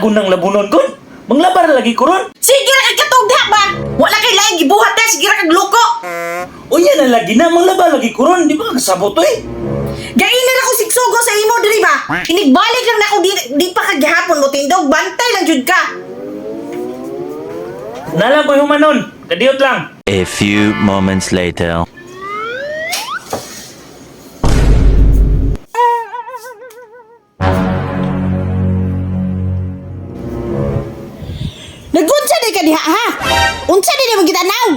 ko nang labunon kon. Manglabar lagi ko ron. Sige ra kag katugha ba? Wala kay laing gibuhat ta, sige ra kag luko. Unya na lagi na, manglaba lagi ko ron. Di ba kasabot eh? Gaina ra ko sigsugo sa imo diri ba? Inigbalik lang nako di, di pa kagihapon mo tindog, bantay lang jud ka. Nala ko humanon. Kadiyot lang. A few moments later. Nagunsa di ka diha ha? Unsa di mo gitanaw?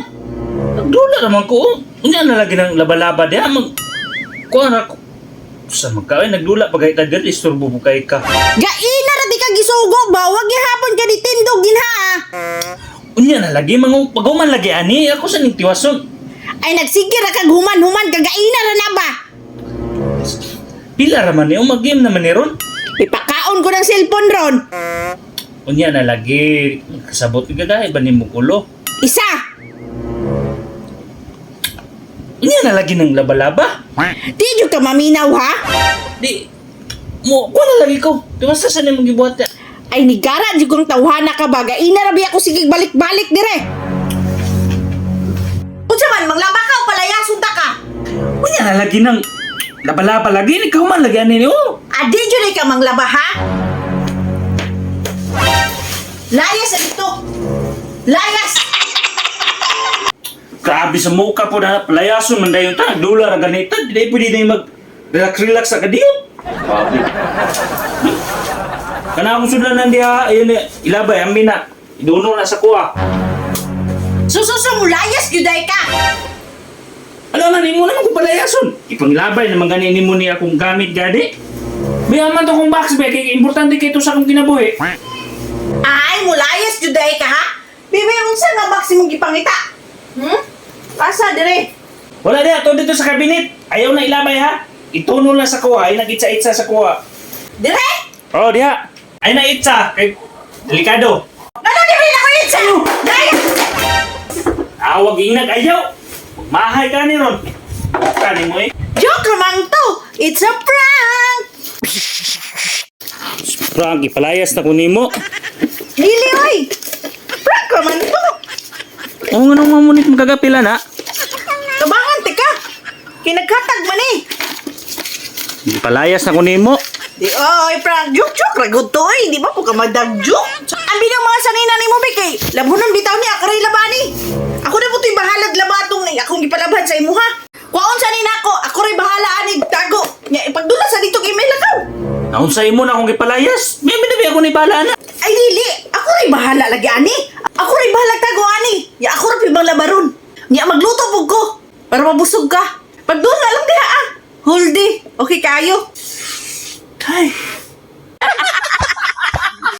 Nagdula naman ko. Oh. Unya na lagi nang laba-laba diha. Mag... Kuha na ko. Sa magkaoy, nagdula pag ay diri, isturbo mo kay ka. Gaina ra di ka gisugo ba? Wag gihapon ka di tindog dinha ah. Unya na lagi, mga pagaman lagi ani. Ako sa ning tiwason. Ay nagsige ra kag human-human ka gaina ra na ba? Pila raman niyo, mag-game naman ni ron. Ipakaon ko ng cellphone ron. Unya na lagi, kasabot ka gaya, ba ni mo kulo? Isa. Unya na lagi ng laba-laba. Di jud ka maminaw ha? Di, mo, kuha na lagi ko. Tiwasa sa nimong gibuhat ya. Ay nigara jud kong tawhana ka ba? Gaina ra biya ko sige balik-balik dire. Unsa man manglaba ka o palayason ta ka? Unya na lagi ng laba-laba lagi, ikaw man lagi ani niyo. Adi jud ka manglaba ha? Layas na dito. Layas. Grabe sa mukha po na palayason man dayon ta, nagdula ra ganita, di pwede na mag relax relax sa kadiyot. Grabe. Kana akong sudlanan diha, ayun eh, ilabay ang mina. Iduno na sa kuha. Sususo mo layas jud ay ka. Ano man nimo naman kung palayason. Ipanglabay naman gani nimo ni akong gamit gani. Biya man to kong box bag, kay importante kay to sa akong kinabuhi. Ay mo layas jud ay ka ha? Bibi unsa nga box imong gipangita? Hmm? Asa dire? Wala diha to dito sa cabinet. Ayaw na ilabay ha. Ituno lang sa kuha, ay nagitsa-itsa sa kuha. Dire? Oh, diha. Ay na itsa kay delikado. Ano dire na ko itsa? Layas! Awag inag ayaw. Mahay ka ni ron. Kani mo eh. Joke ramang to. It's a prank. Frank, ipalayas na ko nimo. Dili oy. Prank raman to. Oo nga nung mamunit magkagapila na. Tabangan tika. Kinagkatag man eh. Ipalayas na ko nimo. Di oy, prank joke joke ra gud to oy. Di ba po ka madag joke? Ambi ng mga sanina nimo be kay labunon bitaw ni ako ray labani. Ako na po to'y bahalag labatong ni akong gipalabhan sa imuha. Kuwaon sanina ako, ako ray bahala ani tago. Nya ipagdula sa dito kay may lakaw. Naunsa imo na akong gipalayas. May minabi ako ni bala na. Ay dili, ako ray bahala lagi ani. Ako ray bahala tago ani. Ya ako ra pibang labaron. Nya magluto pug ko para mabusog ka. Pagdula lang diha ah. Whole day. Okay kayo. Ay.